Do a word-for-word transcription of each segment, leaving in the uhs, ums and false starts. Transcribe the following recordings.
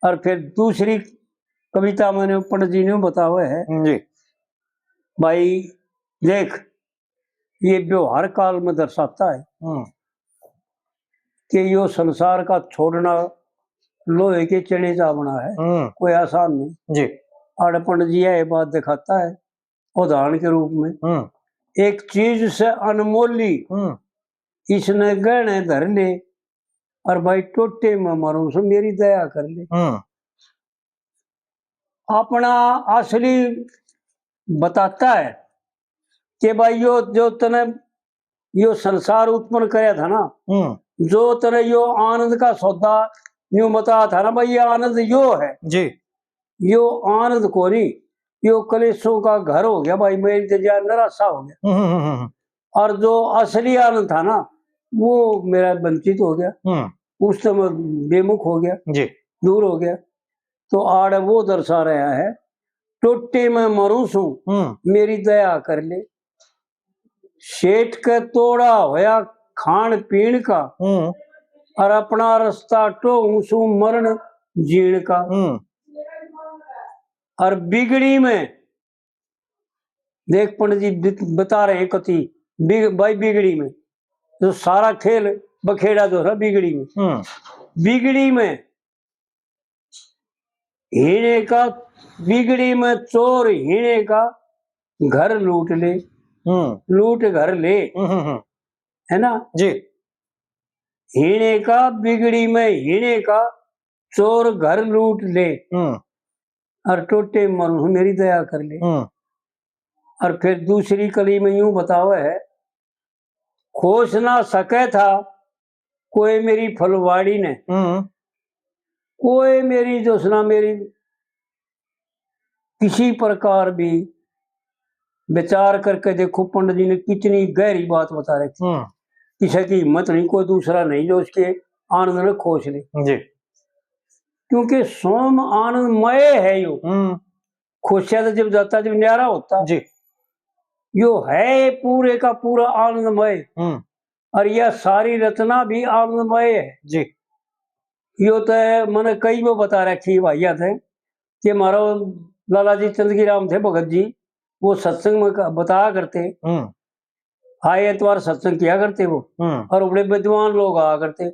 और फिर दूसरी कविता मैंने पंडित जी ने बतावे है। हम्म, जी। भाई देख, ये व्यवहार काल में दर्शाता है हम्म। कि यो संसार का छोड़ना लोहे के चने चावना है, हम्म। कोई आसान नहीं। जी। आड़े पंडित जी ये बात दिखाता है, उदाहरण के रूप में, हम्म। एक चीज से अनमोली हम्म। इसने गहने धर ले, और भाई टोटे में मरूं सो मेरी दया कर ले। हम्म। अपना असली बताता है कि भाई यो जो तने यो संसार उत्पन्न करया था ना, हम्म। जो तने यो आनंद का सौदा यूं बताया था ना, भाई ये आनंद यो है। जी। यो आनंद कोनी, यो कलेशों का घर हो गया भाई, मैं इंतजार निराशा हो गया। हम्म, हम्म, हम्म, हम्म। और जो असली आनंद था ना, वो मेरा वंचित हो गया, हम्म। उससे मैं बेमुख हो गया, जी। दूर हो गया। तो आड़े वो दर्शा रहा है, टोटे में मरूं सूं, हम्म। मेरी दया कर ले। सेठ के तोड़ा होया खान पीन का, हम्म। और अपना रास्ता टोहूं सूं मरण जीण का। हम्म। और बिगड़ी में, देख पंडित जी बित-, बता रहे हैं कथी, बिग-, भाई बिगड़ी में, जो सारा खेल बखेड़ा जो है बिगड़ी में। हम्म। बिगड़ी में हीने का, बिगड़ी में चोर हीने का घर लूट ले, हम्म। लूट घर ले, हम्म, हम्म, हम्म। है ना? जी। हीने का, बिगड़ी में हीने का, चोर घर लूट ले, हम्म। और टोटे मरूं मेरी दया कर ले। हम्म। और फिर दूसरी कली में यूं बतावे है, खोस ना सके था कोई मेरी फुलवाड़ी ने, हम्म। कोई मेरी जो सुना मेरी किसी प्रकार भी विचार करके देखो, पंडित जी ने कितनी गहरी बात बता रखी। हम्म। किसी की हिम्मत नहीं, कोई दूसरा नहीं जो उसके आनंद ने खोस ले। जी। क्योंकि सोम आनंदमय है यो। हम्म। खोस्या तो जब जाता, जब न्यारा होता। जी। यो है पूरे का पूरा आनंदमय। हम्म। और यह सारी रचना भी आनंदमय है। जी। यो तो मैंने कई वो बता रखी है भाइया थे कि हमारा लाला जी चंदगी राम थे भगत जी, वो सत्संग में क-, बताया करते, हम्म। आए एतवार सत्संग किया करते वो, हम्म। और बड़े विद्वान लोग आया करते,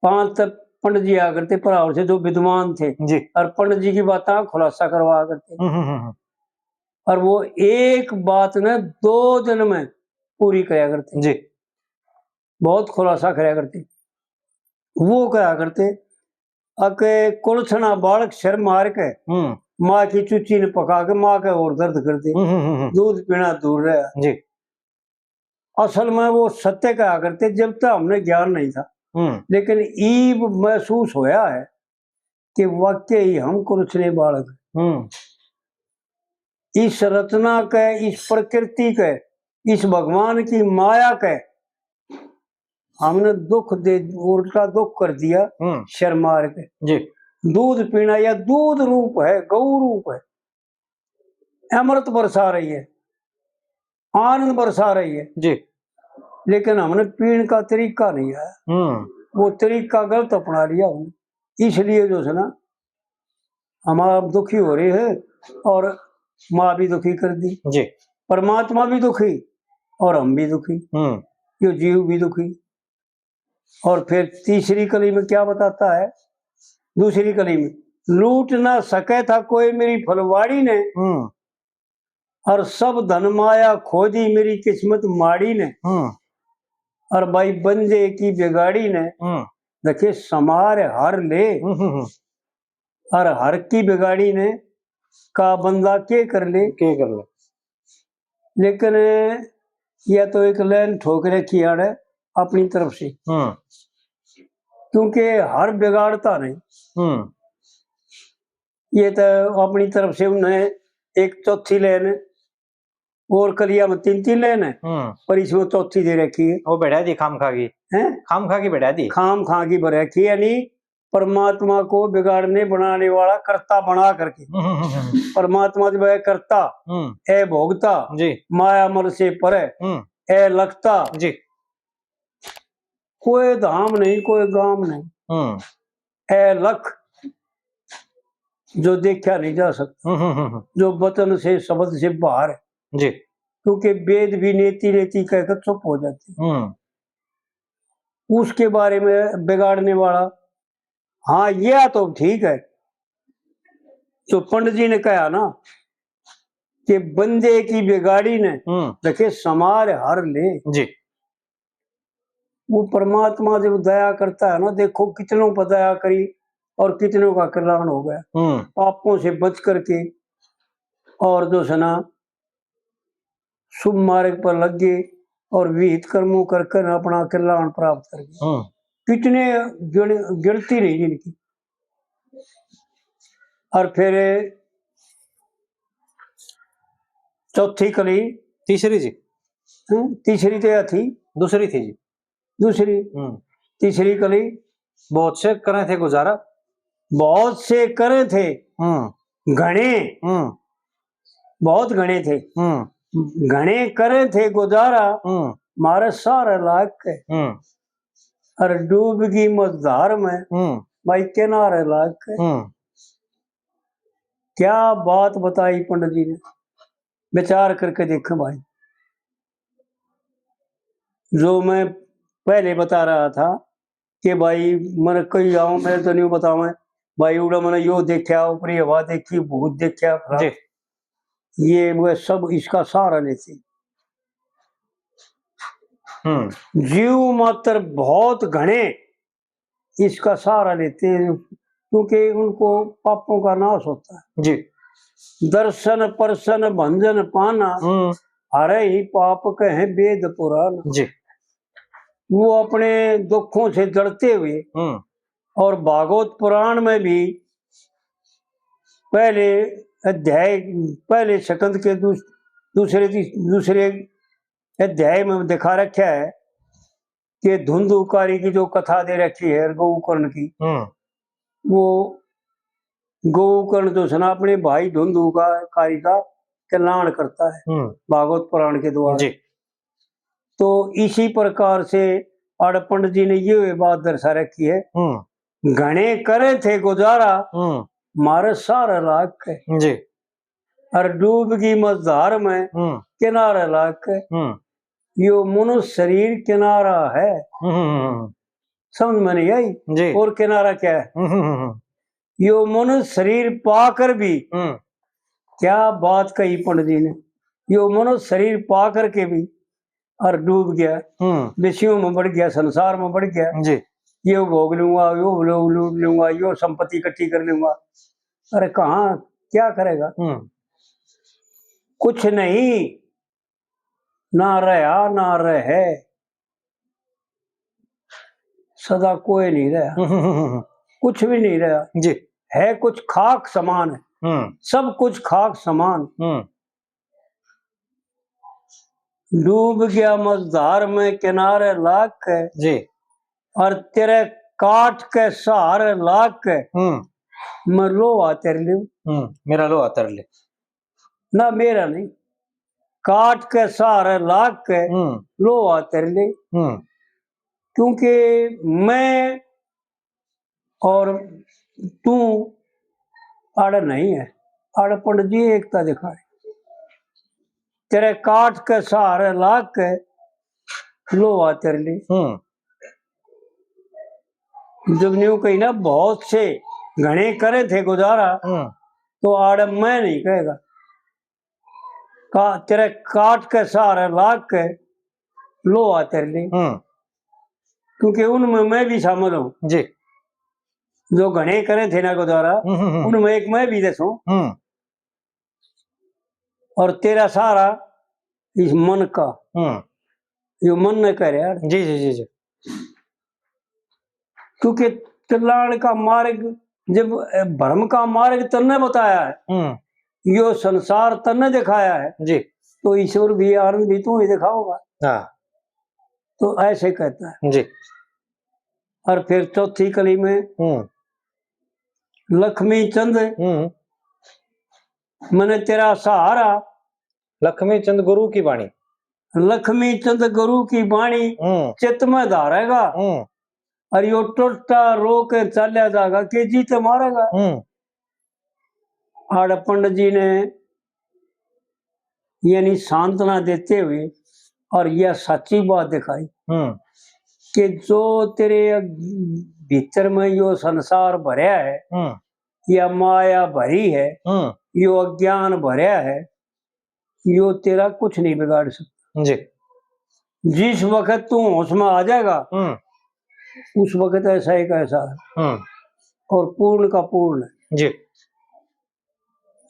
पांच तक पंडित जी आया करते, परावर से जो विद्वान थे, जी। और पंडित जी की बातें खुलासा करवाया करते। हम्म, हम्म, हम्म। और वो एक बात ने दो दिन में पूरी करया करते। जी। बहुत खुलासा करया करते। वो कहा करते, अके कुलछना बालक सिर मार के, हम्म। माँ की चुच्ची ने पका के माँ के और दर्द कर दे। हम्म, हम्म, हम्म, हम्म। दूध पीना दूर रहा। जी। असल में वो सत्य कहा करते, जब तक हमने ज्ञान नहीं था। हम्म। लेकिन ईब महसूस होया है कि वाकई हम कुलछने बालक। हम्म। इस रचना के, इस प्रकृति के, इस भगवान की माया के हमने दुख दे, उल्टा दुख कर दिया, हम्म। सिर मार के। जी। दूध पीना, या दूध रूप है, गौ रूप है, अमृत बरसा रही है, आनंद बरसा रही है। जी। लेकिन हमने पीण का तरीका नहीं है, हम्म। वो तरीका गलत अपना लिया हमने, इसलिए जो है ना, हम आप दुखी हो रहे हैं और माँ भी दुखी कर दी। जी। परमात्मा भी दुखी और हम भी दुखी, हम्म। यो जीव भी दुखी। और फिर तीसरी कली में क्या बताता है, दूसरी कली में, लूट ना सके था कोई मेरी फुलवाड़ी ने, हम्म। और सब धन माया खो दी मेरी किस्मत माड़ी ने। हम्म। और भाई बंदे की बिगाड़ी ने, हम्म। देखे समार हर ले, हम्म, हम्म, हम्म। और हर की बिगाड़ी ने का बंदा के कर ले। के कर ले। लेकिन या तो एक लाइन ठोक रखी आड़े अपनी तरफ से, हम्म। क्योंकि हर बिगाड़ता नहीं। हम्म। ये तो अपनी तरफ से उन्हें एक चौथी लाइन, और कलिया में तीन तीन लाइन है, हम्म। पर इसमें चौथी दे रखी है। वो बढ़ा दी खाम खा की। हैं? खाम खा की बढ़ा दी। खाम खा की बढ़ा रखी, यानी परमात्मा को बिगाड़ने बनाने वाला कर्ता बना करके। हम्म, हम्म, हम्म, हम्म। परमात्मा जब है कर्ता, हम्म। ए भोगता, जी। माया मल से परे, हम्म। ए लखता। जी। कोई धाम नहीं, कोई गाम नहीं। हम्म। ए लख, जो देखा नहीं जा सकता, हम्म, हम्म, हम्म, हम्म। जो वचन से, शब्द से बाहर है। जी। क्योंकि वेद भी नेति नेति कह के चुप हो जाते हैं। हम्म। उसके बारे में बिगाड़ने वाला, हाँ, यह तो ठीक है, जो पंडित जी ने कहा ना कि बंदे की बिगाड़ी ने हम्म। देखे समार हर ले। जी। वो परमात्मा जब दया करता है ना, देखो कितनों पर दया करी और कितनों का कल्याण हो गया। हम्म। पापों से बच करके और जो है ना, शुभ मार्ग पर लग गए और विहित कर्मों कर कर अपना कल्याण प्राप्त कर गए। हम्म। कितने गिण-, गिनती नहीं जिनकी। और फिर चौथी कली। तीसरी जी। हम्म, तीसरी तो या थी। दूसरी थी जी। दूसरी। हम्म। तीसरी कली। बहुत से करे थे गुजारा। बहुत से करे थे। हम्म। घणे। हम्म। बहुत घणे थे। हम्म। घणे करे थे गुजारा, हम्म। मारे सारे लाग के। हम्म। और डूबगी मझधार में, हम्म। भाई किनारे लाग के। हम्म। क्या बात बताई पंडित जी ने, विचार करके देखें भाई। जो मैं पहले बता रहा था कि भाई, मैंने कई गाँव में तो नहीं बतावे, भाई, उड़ा मैंने यो देखा, ऊपरी हवा देखी, भूत देखा, फलाना। जी। ये वो सब इसका सहारा लेते। हम्म। जीव मात्र बहुत घणे इसका सहारा लेते हैं, क्योंकि उनको पापों का नाश होता है। जी। दर्शन परसन भंजन पाना, हम्म। हरे ही पाप कहे वेद पुराण। जी। वो अपने दुखों से जलते हुए, हम्म। और भागवत पुराण में भी पहले अध्याय, पहले स्कंद के दूस-, दूसरे, दूसरे अध्याय में दिखा रखा है कि धुंधुकारी की जो कथा दे रखी है गोकर्ण की, हम्म। वो गोकर्ण जो है ना, अपने भाई धुंधुकारी का कल्याण करता है, हम्म। भागवत पुराण के द्वारा। जी। तो इसी प्रकार से आड़े पंडित जी ने ये बात दर्शा रखी है, हम्म। घणे करे थे गुजारा, हम्म। मारे सारे लाग के। जी। और डूबगी मझधार में हम्म। किनारे लाग के। हम्म। यो मनुष्य शरीर किनारा है। हम्म, हम्म, हम्म। समझ में नहीं आई? जी। और किनारा क्या है? हम्म, हम्म, हम्म। यो मनुष्य शरीर पाकर भी, हम्म। क्या बात कही पंडित जी ने, यो मनुष्य शरीर पा करके भी और डूब गया, हम्म। विषयों में बढ़ गया, संसार में बढ़ गया। जी। ये भोग लूंगा, यो भोग लूट लूंगा, यो संपत्ति इकट्ठी कर लूंगा। अरे कहाँ, क्या करेगा? हम्म। कुछ नहीं, ना रहा, ना रहे, सदा कोई नहीं रहा, हम्म, हम्म, हम्म, हम्म। कुछ भी नहीं रहा। जी। है कुछ खाक समान है, हम्म। सब कुछ खाक समान। हम्म। डूब गया मझधार में किनारे लाग के, जी। और तेरे काट के सहारे लाग के, हम्म। मैं लोहा तेरे लिए। हम्म, मेरा लोहा तेरे लिए। ना, मेरा नहीं, काट के सहारे लाग के हम्म। लोहा तेरे लिए। हम्म। क्योंकि मैं और तू आड़े नहीं है, आड़े पंडित जी एकता दिखाए। तेरे काट के सहारे लाग के लोहा तेरे लिए। हम्म। जब न्यू कही ना, बहुत से घणे करे थे गुजारा, हम्म। तो आड़े मैं नहीं कहेगा। का-, तेरे काट के सहारे लाग के लोहा तेरे लिए। हम्म। क्योंकि उनमें मैं भी शामिल हूँ। जी। जो घणे करे थे ना गुजारा, हम्म, हम्म, हम्म। उनमें एक मैं भी दसूं। हम्म। और तेरा सहारा इस मन का, हम्म। यो मन ने कह रहा है। जी, जी, जी, जी। क्योंकि कल्याण का मार्ग, जब, अ, भरम का मार्ग तन्ने बताया है, हम्म। यो संसार तन्ने दिखाया है, जी। तो ईश्वर भी, आनंद भी तू ही दिखाओगा। हाँ। तो ऐसे कहता है। जी। और फिर चौथी कली में, हम्म। लक्ष्मी चंद, हम्म। मैंने तेरा सहारा। लक्ष्मी चंद गुरु की बाणी। लक्ष्मी चंद गुरु की बाणी, हम्म। चित्त में धारेगा। हम्म। और यो टुरता रो के चाल्या जागा, के जी ते मारेगा। हम्म। आड़े पंडित जी ने यानी सांत्वना देते हुए और यह सच्ची बात दिखाई हम्म। कि जो तेरे भीतर में यो संसार भरया है, हम्म। या माया भरी है, हम्म। यो अज्ञान भरया है, यो तेरा कुछ नहीं बिगाड़ सकता। जी। जिस वक्त तू होश में आ जाएगा, हम्म। उस वक्त ऐसा एक ऐसा है। हम्म। और पूर्ण का पूर्ण है। जी।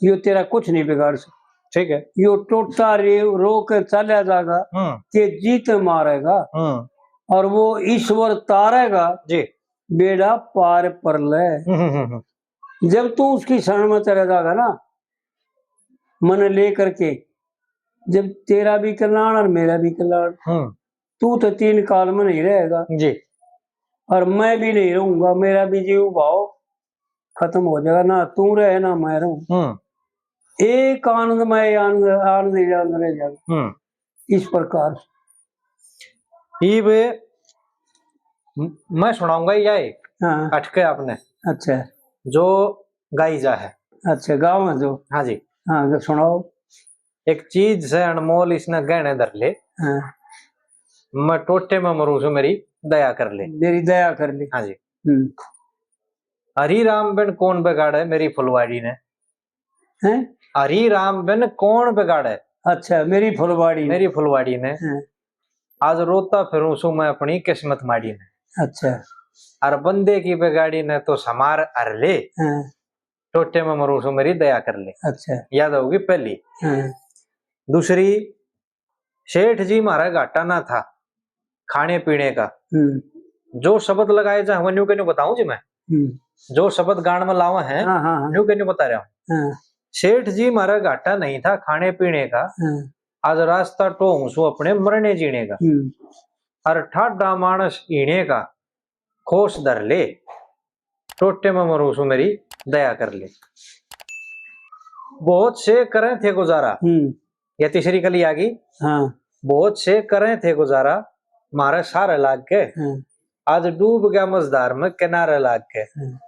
यो तेरा कुछ नहीं बिगाड़ सकता। ठीक है। यो टोटा रे, रो के चला जाएगा, हम्म। के जीत मारेगा। हम्म। और वो ईश्वर तारेगा, जी। बेड़ा पार पर ले। हम्म, हम्म, हम्म। जब तू उसकी शरण में चला जाएगा ना, मन ले करके, जब तेरा भी कल्याण और मेरा भी कल्याण, हम्म। तू तो तीन काल में नहीं रहेगा। जी। और मैं भी नहीं रहूंगा, मेरा भी जीव भाव खत्म हो जाएगा, ना तू रहे ना मैं रहूं। हम्म। एक आनंद में आनंद, आनंद ही आनंद रह जाएगा। हम्म। इस प्रकार से। इब म-, मैं सुनाऊंगा या एक हाँ। अटके आपने। अच्छा। जो गाई जा है। अच्छा, गाँव है जो। हाँ जी। हाँ, तो सुनाओ। एक चीज से अनमोल इसने गहने धर ले। हाँ। मैं टोटे में मरूं सूं, मेरी दया कर ले। मेरी दया कर ले। हाँ जी। हम्म। हरी राम बिन कौन बिगाड़े मेरी फुलवाड़ी ने। हैं? हरी राम बिन कौन बिगाड़े। अच्छा, मेरी फुलवाड़ी ने। मेरी फुलवाड़ी ने। हाँ। आज रोता फिरूं सूं मैं अपनी किस्मत माड़ी ने। अच्छा। और बंदे की बिगाड़ी ने तो समार हर ले। हाँ। टोटे में मरूं सूं, मेरी दया कर ले। अच्छा। याद होगी पहली। हाँ। दूसरी, सेठ जी म्हारा घाटा ना था खाने पीने का। हम्म। जो शब्द लगाए जा, वो न्यू के न्यू बताऊं जी मैं। हम्म। जो शब्द गान में लावा है, हाँ, हाँ, हाँ। न्यू के न्यू बता रहा हूँ। हाँ। सेठ जी म्हारा घाटा नहीं था खाने पीने का। हाँ। आज रास्ता टोहूं सूं अपने मरने जीने का। हम्म। और ठाडा मानस हीने का खोस धर ले, टोटे में मरूं सूं, मेरी दया कर ले। बहुत से करें थे गुजारा। हम्म। या तीसरी कली आ गई। हाँ। बहुत से करें थे गुजारा, म्हारे सारे लाग के। हाँ। आज डूब गया मझधार में किनारे लाग के। हाँ।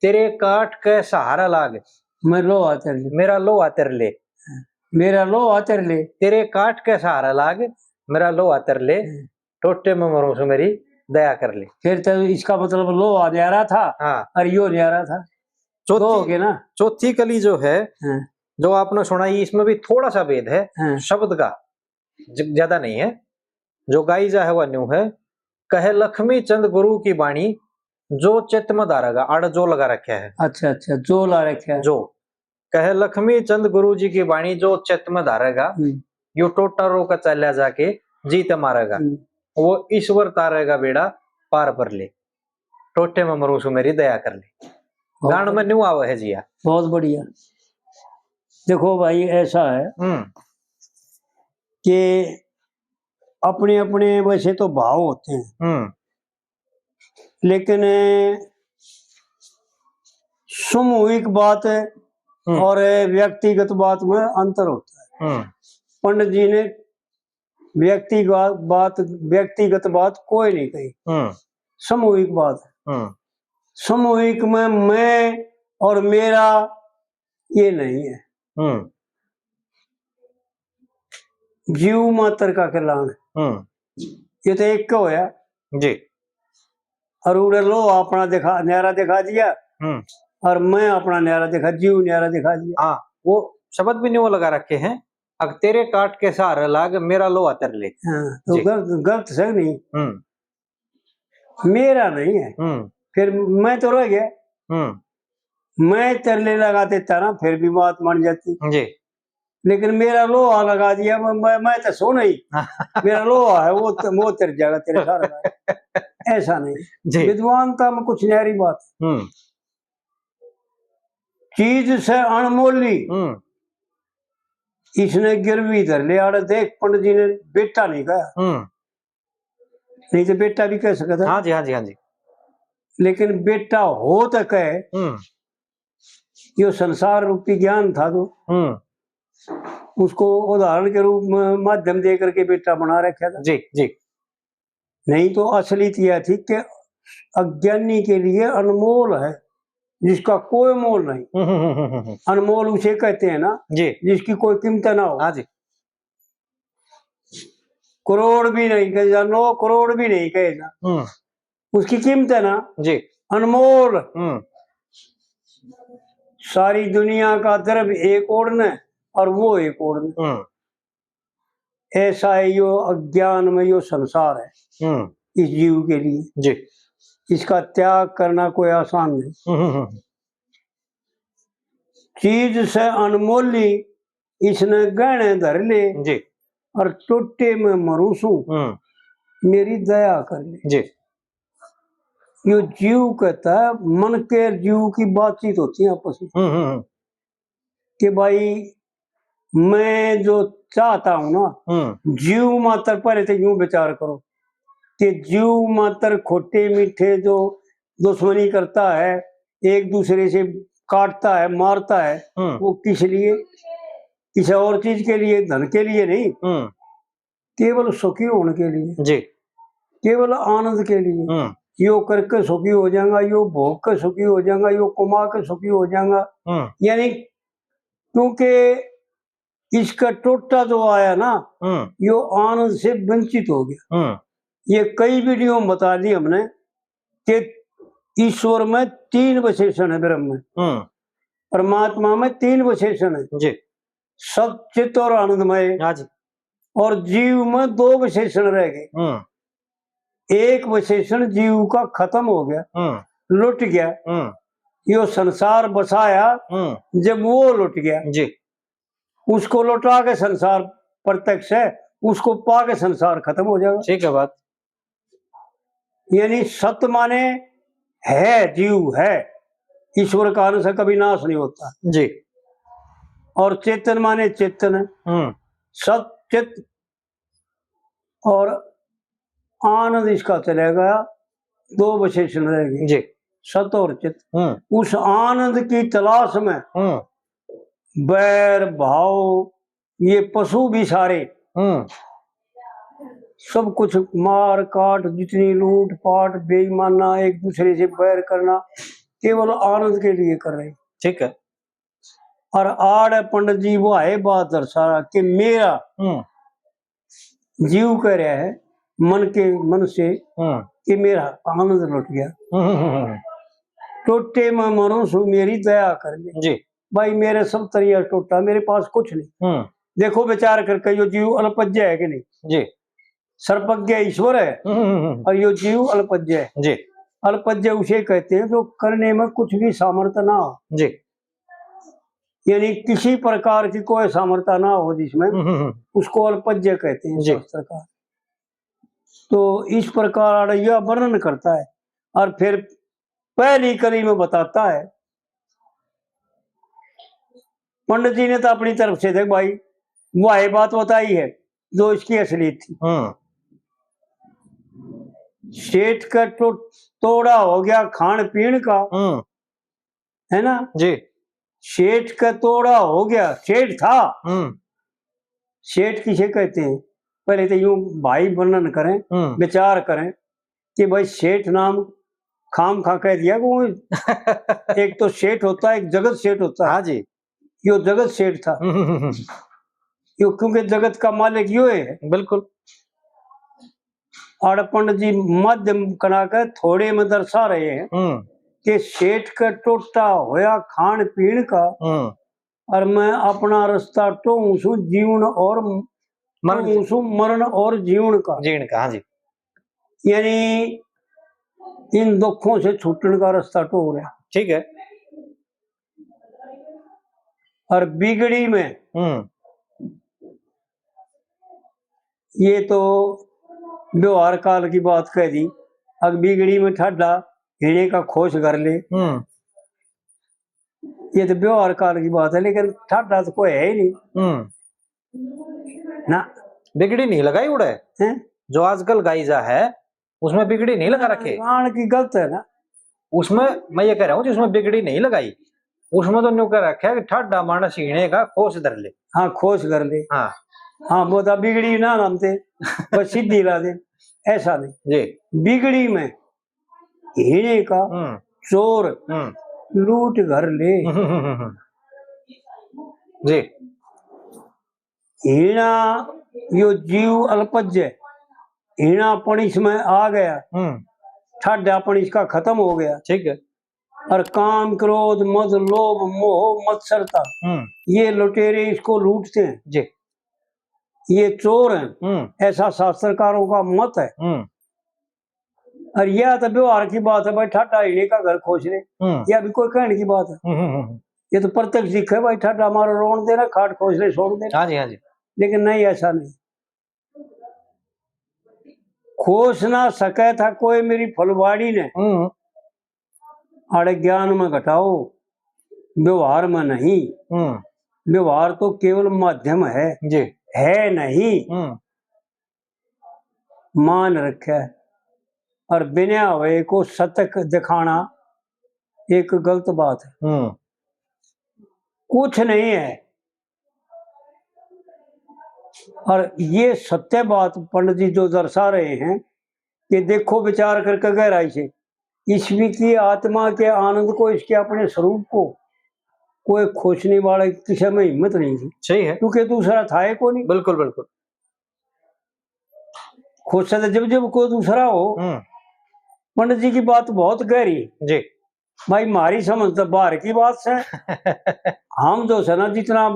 तेरे काट के सहारा लाग। मैं लोहा तेरे ले। मेरा लोहा तेरे ले। हाँ। मेरा लोहा तेरे ले। तेरे काट के सहारा लाग, मेरा लोहा तेरे ले। हाँ। टोटे में मरूं सूं, मेरी दया कर ले। फिर तो इसका मतलब लोहा न्यारा था हाँ। और यो न्यारा था। चौथी, दो हो गए ना। चौथी कली जो है, हाँ। जो आपने सुनाई, इसमें भी थोड़ा सा भेद है हाँ। शब्द का, ज-, ज्यादा नहीं है। जो गाई जा है वह न्यू है, कहे लक्ष्मी चंद गुरु की बाणी, जो चित्त में धारेगा, आड़े जो लगा रखा है। अच्छा, अच्छा, जो ला रखा है। जो। कहे लक्ष्मी चंद गुरु जी की बाणी, जो चित्त में धारेगा, हम्म। यो टोटा रो के चाल्या जाके जीत मारेगा। हम्म। वो ईश्वर तारेगा बेड़ा पार पर ले। टोटे में मरूं सूं, मेरी दया कर ले। बहुत गान में बढ़िया। न्यू आवे है जिया। बहुत बढ़िया। देखो भाई, ऐसा है हम्म। कि अपने अपने वैसे तो भाव होते हैं, हम्म। लेकिन सामूहिक बात हम्म। और व्यक्तिगत बात में अंतर होता है। हम्म। पंडित जी ने व्यक्तिगत बात, व्यक्तिगत बात कोई नहीं कही, हम्म। सामूहिक बात है। हम्म। सामूहिक में मैं और मेरा ये नहीं है। हम्म। जीव मात्र का कल्याण। हम्म। ये तो एक का होया। जी। और उड़े लोहा अपना दिखा, न्यारा दिखा दिया, हम्म। और मैं अपना न्यारा दिखा, जीव न्यारा दिखा दिया। हाँ, वो शब्द भी नहीं वो लगा रखे हैं, अग तेरे काट के सहारे लाग, मेरा लोहा तेरे ले। हाँ, तो जी। गलत, गलत से नहीं। हम्म। मेरा नहीं है। हम्म। फिर मैं तो रह गया। हम्म। मैं तेरे ले लगाते तारा, फिर भी बात मान जाती। जी। लेकिन मेरा लोहा लगा दिया, मैं, मैं, मैं तो सो नहीं। मेरा लोहा है, वो त-, वो तेरे जाएगा, तेरे सारा। ऐसा नहीं। जी। विद्वानता में कुछ न्यारी बात। हम्म। चीज से अनमोली। हम्म। इसने गिरवी धर ले, आड़े देख, पंडित जी ने बेटा नहीं कहा। हम्म। नहीं तो बेटा भी कह सकता। हाँ जी, हाँ जी, हाँ जी। लेकिन बेटा हो तो कहे, हम्म। यो संसार रूपी ज्ञान था जो हम्म। उसको उदाहरण के रूप में माध्यम दे करके बेटा बना रखा था। जी, जी। नहीं तो असली तो यह थी कि अज्ञानी के लिए अनमोल है, जिसका कोई मोल नहीं। हम्म, हम्म, हम्म, हम्म, हम्म। अनमोल उसे कहते हैं ना, जी। जिसकी कोई कीमत ना हो। हाँ जी। करोड़ भी नहीं कहेगा, नौ करोड़ भी नहीं कहेगा। हम्म। उसकी कीमत है ना, जी। अनमोल। हम्म। सारी दुनिया का द्रव्य एक ओर ने और वो एक ओर ने। हम्म। ऐसा है यो अज्ञान में यो संसार है। हम्म। इस जीव के लिए, जी। इसका त्याग करना कोई आसान नहीं। हम्म, हम्म, हम्म। चीज से अनमोली इसने गहने धर ले, जी। और टोटे में मरूं सूं, हम्म। मेरी दया कर ले। जी। यो जीव कहता है, मन के जीव की बातचीत होती है आपस में, हम्म, हम्म, हम्म। कि भाई, मैं जो चाहता हूं ना, हम्म। जीव मात्र, पहले तो यूं विचार करो कि जीव मात्र खोटे मीठे जो दुश्मनी करता है, एक दूसरे से काटता है, मारता है, हम्म। वो किस लिए? किसी और चीज के लिए, धन के लिए नहीं, हम्म। केवल सुखी होने के लिए, जी। केवल आनंद के लिए। हम्म। यो करके सुखी हो जाएगा, यो भोग के सुखी हो जाएगा, यो कमा के सुखी हो जाएगा। हम्म। यानी क्योंकि इसका टोटा जो आया ना, हम्म। यो आनंद से वंचित हो गया। हम्म। ये कई वीडियो में बता दी हमने कि ईश्वर में तीन विशेषण है, ब्रह्म में, हम्म। परमात्मा में तीन विशेषण है, जी। सत, चित और आनंदमय। हाँ जी। और जीव में दो विशेषण रह गए। हम्म। एक विशेषण जीव का खत्म हो गया, हम्म। लुट गया। हम्म। यो संसार बसाया, हम्म। जब वो लुट गया, जी। उसको लौटा के संसार प्रत्यक्ष है, उसको पा के संसार खत्म हो जाएगा। ठीक है बात। यानी सत माने है, जीव है, ईश्वर का आने से कभी नाश नहीं होता, जी। और चेतन माने चेतन है। हम्म। सत, चित और आनंद इसका चला गया, दो विशेषण रह गए, जी। सत और चित। हम्म। उस आनंद की तलाश में हम्म। बैर भाव, ये पशु भी सारे, हम्म। सब कुछ मार काट, जितनी लूट पाट, बेईमाना, एक दूसरे से बैर करना, केवल आनंद के लिए कर रहे। ठीक है। और आड़े पंडित जी वो है बात दर्शा रहा कि मेरा हम्म। जीव कह रहा है मन के, मन से हम्म। कि मेरा आनंद लुट गया। हम्म, हम्म, हम्म। टोटे में मरूं सूं, मेरी दया कर ले। जी। भाई, मेरे सब तरिया टोटा, मेरे पास कुछ नहीं। हम्म। देखो विचार करके, यो जीव अल्पज्ञ है कि नहीं? जी। सर्वज्ञ ईश्वर है हम्म, हम्म, हम्म। और यो जीव अल्पज्ञ है। जी। अल्पज्ञ उसे कहते हैं जो करने में कुछ भी सामर्थ्य ना हो। जी। यानी किसी प्रकार की कोई सामर्थ्य ना हो जिसमें, हम्म, हम्म, हम्म। उसको अल्पज्ञ कहते हैं जी। शास्त्रकार। तो इस प्रकार आड़े यह वर्णन करता है और फिर पहली कली में बताता है, पंडित जी ने तो अपनी तरफ से, देख भाई, वह बात बताई है जो इसकी असलियत थी। हम्म। सेठ का तो तोड़ा हो गया खान पीन का, हम्म। है ना? जी। सेठ का तोड़ा हो गया, सेठ था। हम्म। सेठ किसे कहते हैं? पहले तो यूं भाई वर्णन करें, हम्म। विचार करें कि भाई सेठ नाम खाम खा कह दिया कि वो एक तो सेठ होता है, एक जगत सेठ होता है। हाँ जी। यो जगत सेठ था। हम्म, हम्म, हम्म। यो क्योंकि जगत का मालिक यो है। बिल्कुल। आड़े पंडित जी माध्यम कणा के थोड़े में दर्शा रहे हैं हम्म। कि सेठ का टोटा होया खान पीन का हम्म। और मैं अपना रास्ता टोहूं सूं जीवन और मरण। टोहूं सूं मरण और जीवन का। जीवन का, हाँ जी। यानी इन दुखों से छूटने का रास्ता टोह रहा। ठीक है। और बिगड़ी में हम्म। ये तो व्यवहार काल की बात कह दी। अब बिगड़ी में ठाडा हिणे का खोस कर ले। हम्म। ये तो व्यवहार काल की बात है, लेकिन ठाडा तो कोई है ही नहीं। हम्म। ना। बिगड़ी नहीं लगाई उड़े। हैं? जो आजकल गाई जा है, उसमें बिगड़ी नहीं लगा रखे। गान की गलत है ना। उसमें मैं ये कह रहा हूँ, जिसमें बिगड़ी नहीं लगाई, उसमें तो न्यू कह रखा है कि ठाडा मानस हिणे का खोस धर ले। हाँ, खोस कर ले। हाँ। हाँ, वो तो बिगड़ी ना नामते, बस सीधी ला दे, ऐसा नहीं। जी। बिगड़ी में हिणे का हम्म। चोर हम्म। लूट घर ले। हम्म, हम्म, हम्म, हम्म। जी। हीणा यो जीव अल्पज्य, हीणापन इसमें आ गया, हम्म। ठाडापन इसका खत्म हो गया। ठीक है। और काम, क्रोध, मद, लोभ, मोह, मत्सरता, हम्म। ये लुटेरे इसको लूटते हैं। जी। ये चोर हैं, हम्म। ऐसा शास्त्रकारों का मत है। हम्म। और यह तो व्यवहार की बात है भाई, ठाडा हीणे का घर खोस ले, हम्म। यह भी कोई कहने की बात है? हम्म, हम्म, हम्म। ये तो प्रत्यक्ष दिखे भाई, ठाडा मारो, रोन देना, खाट खोस ले, छोड़ देना। हाँ जी, हाँ जी। लेकिन नहीं, ऐसा नहीं। खोस ना सके था कोई मेरी फुलवाड़ी ने। हम्म। आड़े ज्ञान में घटाओ, व्यवहार में नहीं। हम्म। व्यवहार तो केवल माध्यम है, जी। है नहीं। हम्म। मान रखे और बिना हुए को सतक दिखाना एक गलत बात है। हम्म। कुछ नहीं है। और ये सत्य बात पंडित जी जो दर्शा रहे हैं कि देखो विचार करके गहराई से, इसमें की आत्मा के आनंद को, इसके अपने स्वरूप को कोई खोसने वाले किसी में हिम्मत नहीं थी। सही है। क्योंकि दूसरा था ही को नहीं। बिल्कुल, बिल्कुल। खोसे तो जब जब कोई दूसरा हो। हम्म। पंडित जी की बात बहुत गहरी। जी। भाई, म्हारी समझ तो बाहर की बात से। हम जो है ना, जितना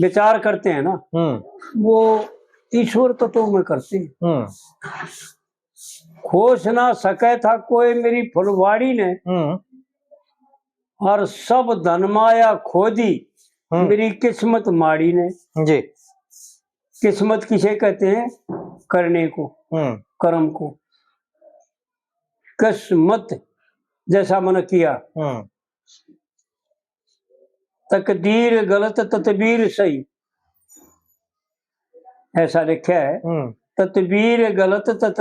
विचार करते हैं ना, हम्म। वो ईश्वर तत्व में करते हैं। हम्म। खोस ना सके था कोई मेरी फुलवाड़ी ने, हम्म। और सब धन माया खो दी हम्म। मेरी किस्मत माड़ी ने। जी। किस्मत किसे कहते हैं? करने को, हम्म। कर्म को। किस्मत जैसा मन किया। हम्म। तकदीर गलत, तदबीर सही, ऐसा लिखा है। हम्म। तदबीर गलत, तत-,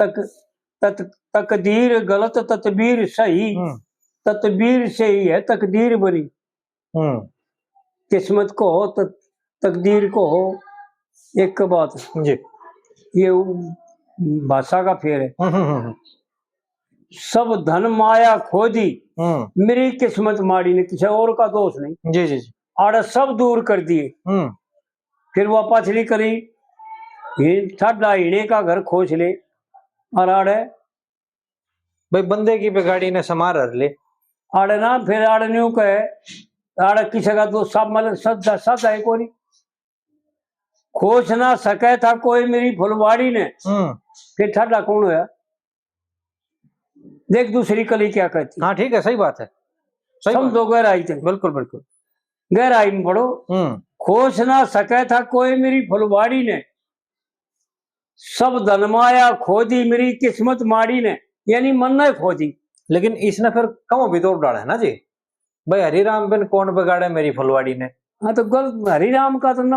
तक-, तत-, तकदीर गलत, तदबीर सही। हम्म। तदबीर से ही है तकदीर बनी। हम्म। किस्मत को हो तो तकदीर को हो, एक बात। जी। ये उ-, भाषा का फेर है। हम्म, हम्म, हम्म। सब धन माया खो दी, हम्म। मेरी किस्मत माड़ी ने, किसी और का दोष नहीं। जी, जी, जी। आड़े सब दूर कर दिए। हम्म। फिर वह पछली कली, ठाडा हीणे का घर खोस ले, और आड़े भाई, बंदे की बिगाड़ी ने समार हर ले। आड़े ना, फिर आड़े न्यू कहे, आड़े किसी का तो सब, मतलब, सदा, सदा ही कोनी। खोस ना सके था कोई मेरी फुलवाड़ी ने। हम्म। फिर ठाडा कौन होया? देख दूसरी कली क्या कहती। हाँ, ठीक है, सही बात है, सही बात। समझो गहराई ते। बिल्कुल, बिल्कुल। गहराई में पढ़ो। हम्म। खोस ना सके था कोई मेरी फुलवाड़ी ने, सब धन माया खो दी मेरी किस्मत माड़ी ने, यानी मन ने खो दी। लेकिन इसने फिर कम भी तो डाला है ना जी, भाई, हरी राम बिन कौन बिगाड़े मेरी फुलवाड़ी ने। हाँ, तो गलत, हरी राम का तो न,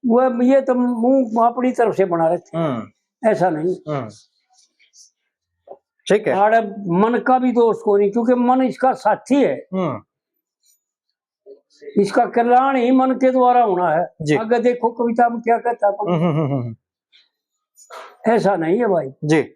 वो, ये तो मुंह अपनी तरफ से बना रखे, हम्म। ऐसा नहीं। हम्म। ठीक है। आड़े मन का भी दोष को नहीं, क्योंकि मन इसका साथी है। हम्म। इसका कल्याण ही मन के द्वारा होना है। जी। आगे देखो कविता में क्या कहता है। हम्म, हम्म, हम्म, हम्म। ऐसा नहीं है भाई। जी।